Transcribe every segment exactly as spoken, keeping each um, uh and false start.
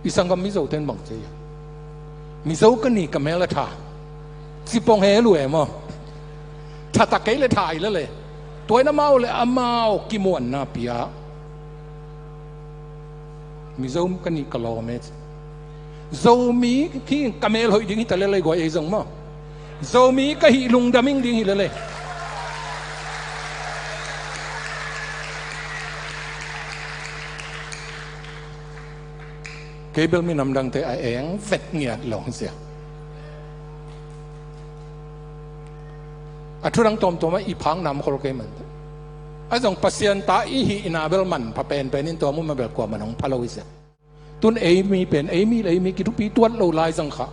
I sanggam Mizo ten bang ci a, Mizo ka ni ka mel a tha, cipong he lu e maw? Tha ta kei le tha i le le. Tua in amau le amau kimuanna pia. Mizo ka ni ka lawm e ci. Zomi hi ka mel hoih ding hi ta le lei guai ei zong maw? Zomi ka hih lungdam ing ding hi le lei. Kei bel minam dangte a eng vet ngiat lo sia. A thu dang tawmtawm a i phak nam khol kei man. A zong Pasian ta i hihna bel manpha penpen in tua mu ma bel kuaman hong pha lo i sia. Tun ei mi pen, ei mi le ei mi kithupi tuat lo lai zang kha.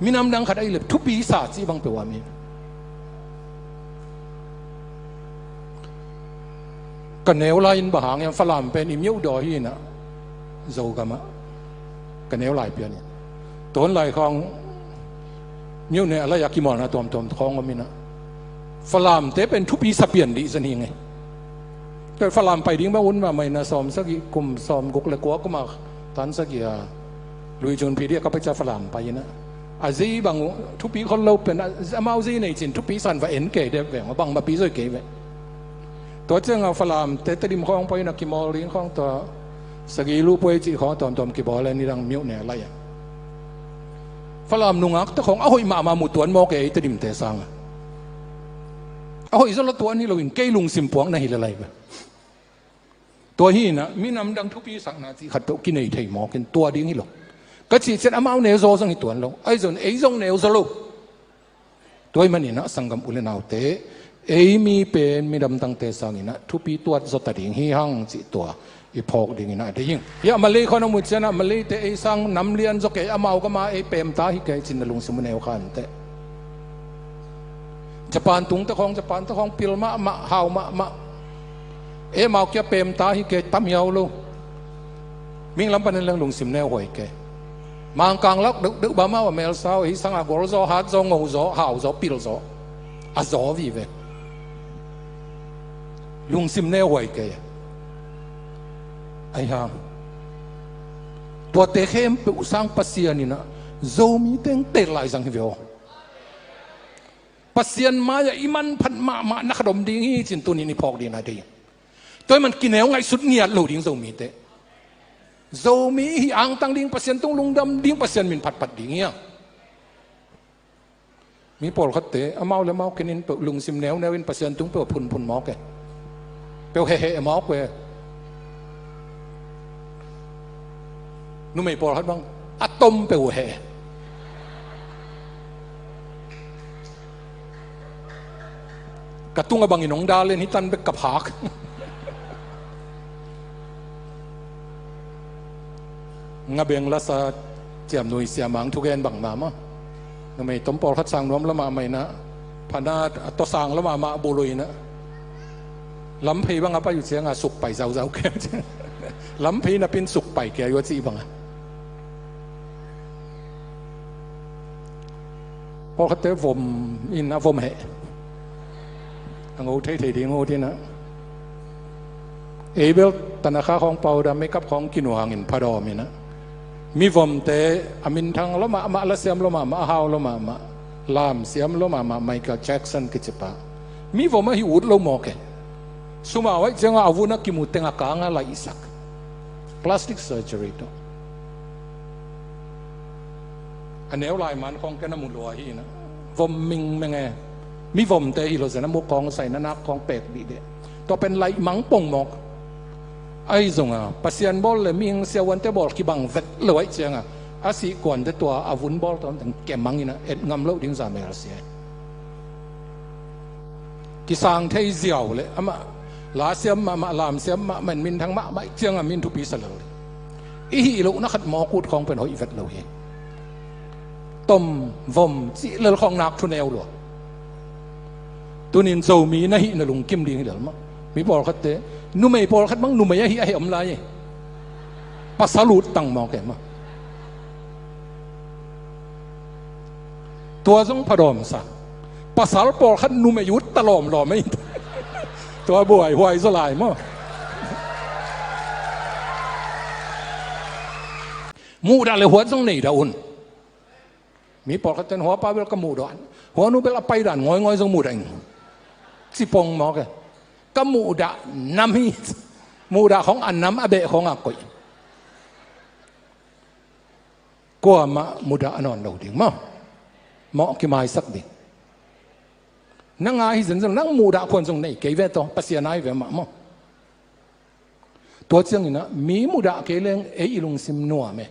Minam dang khat a i lep thupi sa cih bang peuh a mi. Ka neu lai in bang hang hiam, Falam pen i miuh daw hi na, Zogam ah ka neu lai pian in. Tuan lai khawng miuh ne a lai a kimawlna tuamtuam khawng om in a, Falam te pen thupi sa pian dih zan hi ngei. Tua Falam pai ding bang un mahmah in a, sawm sagih kum, sawm guk le kua kum a tan sagih a, lui cun P D F ka pai ca Falam pai in a, a zei bang uh thupi khol lo pen a, amau zei nei cin thupi san va en kei dep veng, bang ma pi zoi kei ve. Tua ciang a Falam te Tedim khawng pai in a kimawl ding khawng tua sagih lu puai cih khawng tuamtuam kibawl le nidang miuh ne a lai a. Falam nungak te khawng a hoih mahmah mu tuan mawk e, ei Tedim te sang a. A hoih zaw lo tuan hi lo in kei lungsim puak na hi le lai ve. Tua hi na, minam dang thupi sakna cih khat peuh kinei thei mawk in tua ding hi lo. Ka cih cian amau neu zaw zong hi tuan lo. Ai zon ei zong neu zaw lo. Tua hi man in a sanggam u le naute, ei mi pen minam dangte sang in a thupi tuat zaw ta ding hi hang cih tua i phawk ding in a ding. Hi a Malay khawng a mu cian a Malay te ei sang nam lian zaw kei, amau gam a ei pem ta hi kei cin na lungsim uh neu khan te. Japan tung te khawng, Japan te khawng pil mahmah, hau mahmah. Ei amau kia pem ta hi kei, tam hiau lo. Ming lam panin leng lungsim neu huai kei. Mangkang lak deuh deuh bam a, a mel sau, ei sang a gol zaw, hat zaw, ngo zaw, hau zaw, pil zaw. A zaw vive. Lungsim neu huai kei. Ai hang. Tuate khempeuh sang Pasian in a Zomi teng tel lai zang hi ve aw. Pasian mai-ah i manphat mahmah na khat om ding hi cin tunin i phawk ding a dei. Tua hi man kineu ngaihsut ngiat lo ding Zomite. Zomi hi angtang ding, Pasian tung lungdam ding, Pasian min phatphat ding hi a. Mi pawlkhatte amau le amau kinin peuh lungsim neuneu in Pasian tung peuh a phunphun mawk e. Peuh heheh mawk ve. Numei pawlkhat bang a tom peuh uh heh. Ka tung a bangin hong dal in hitan bek ka phak. Nga beng lasa ciamnui siamang thugen bang mama. Numei tom pawlkhat sang nuam lo mahmah in a, phana a tawsang lo mahmah bului in a. Lamphei bang a pai uh ciang a suk pai zauzau kei. Lamphei napin suk pai kei uh a cih bang a. Pawlkhatte vom in a vom heh. A ngo theithei ding ut in a. Ei bel tanakha khawng pau da, makeup khawng kinuang in phadawm in a. Mi vomte a minthang lo mahmah, lasiam lo mahmah, a hau lo mahmah, lamsiam lo mahmah, Michael Jackson kici pa. Mi vom ahi ut lo mawk e. Sum a waih ciang a a vun a kimu teng a kang a laihsak. Plastic surgery tawh. A neu lai man khawng ken a mu lua hi na. Vom mingmeng e. Mi vomte hi lo zen a mu khawng sai na nak khawng pek dih deh. Tua pen laih mang pong mawk. Ahi zong a Pasian bawl le mihing siavuante bawl kibang vet lo aih ciang a, a sih kuante tua a vun bawl tawn teng kemang in a et ngam loh ding za mel sia. Kisang thei ziau le amah lasiam mahmah, lamsiam mahmah, minthang mahmah ciang a min thupi sa lel. I hih lohna khat mawk ut khawng pen hoih vet lo hi. Tom vom cih lel khawng nak thu neu lua. Tunin Zomi na hih na lungkim ding hi lel mah. Mi pawlkhatte numei pawlkhat bang numei ahi ahi om lai e. Pasal ut tang mawk e mah. Tua zong phadawm sa. Pasal pawlkhat numei ut ta lawmlawm ei. Tua buai huai zaw lai maw. Muhdah le huat zong nei dah un. Mi pawlkhat ten hua pa bel ka muhdah, hua nu bel a pai dan ngawi ngawi zong muhdah ing. Ci pong mawk e. Ka muhdah nam hi. Muhdah khong a nam a beh khong a koih. Kuamah muhdah a nawn lo ding maw. Mawh kimaisak ding. Nang a hi zenzen nang muhdah khuan zong nei kei ve tawh, Pasian a hi ve mah maw. Tua ciangin ah mi muhdah kei leng ei i lungsim nuam e.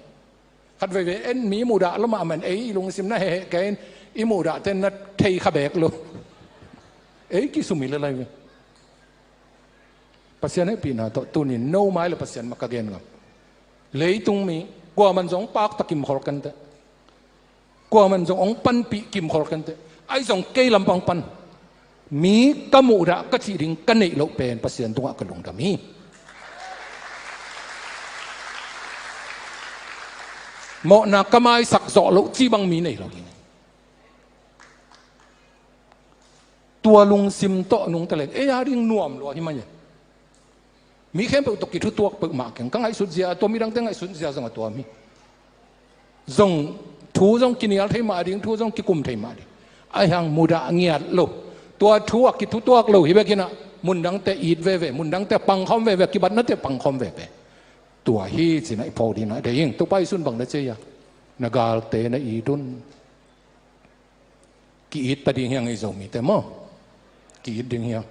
Khat veivei en mi muhdah lo mahmah in ei i lungsim na heheh kei in i muhdah ten na thei kha bek lo. Ei kisum hi le lai ve. Pasian hehpihna tawh tunin no mai le Pasian mah ka gen ngam. Leitung mi kuaman zong pakta kimkhol kenteh. Kuaman zong hong panpih kimkhol kenteh. Ahi zong kei lampang pan mi ka muhdah ka cih ding ka neih loh pen Pasian tungah ka lungdam hi. Mawhna ka maisak zawh loh cih bang mi nei lo hi. Tua lungsim tawh nungta leng ei a ding nuam lua hi mai e. Mi khempeuh tawh kithutuak peuhmah keng ka ngaihsut zia, tua midangte ngaihsut zia zong a tuam hi. Zong thu zong kinial thei mah ding, thu zong kikum thei mah ding. Ahi hang mudah ngiat lo, tua thu a kithutuak lo hi bekin ah mundangte it veve, mundangte pangkhawm veve, kibatnate pangkhawm veve. Tua hi cinah i phawk dingah dei ing. Topa i sun bang na cei a, na galte na it un. Ki-it ta ding hiang ei Zomite maw. Ki-it ding hiang.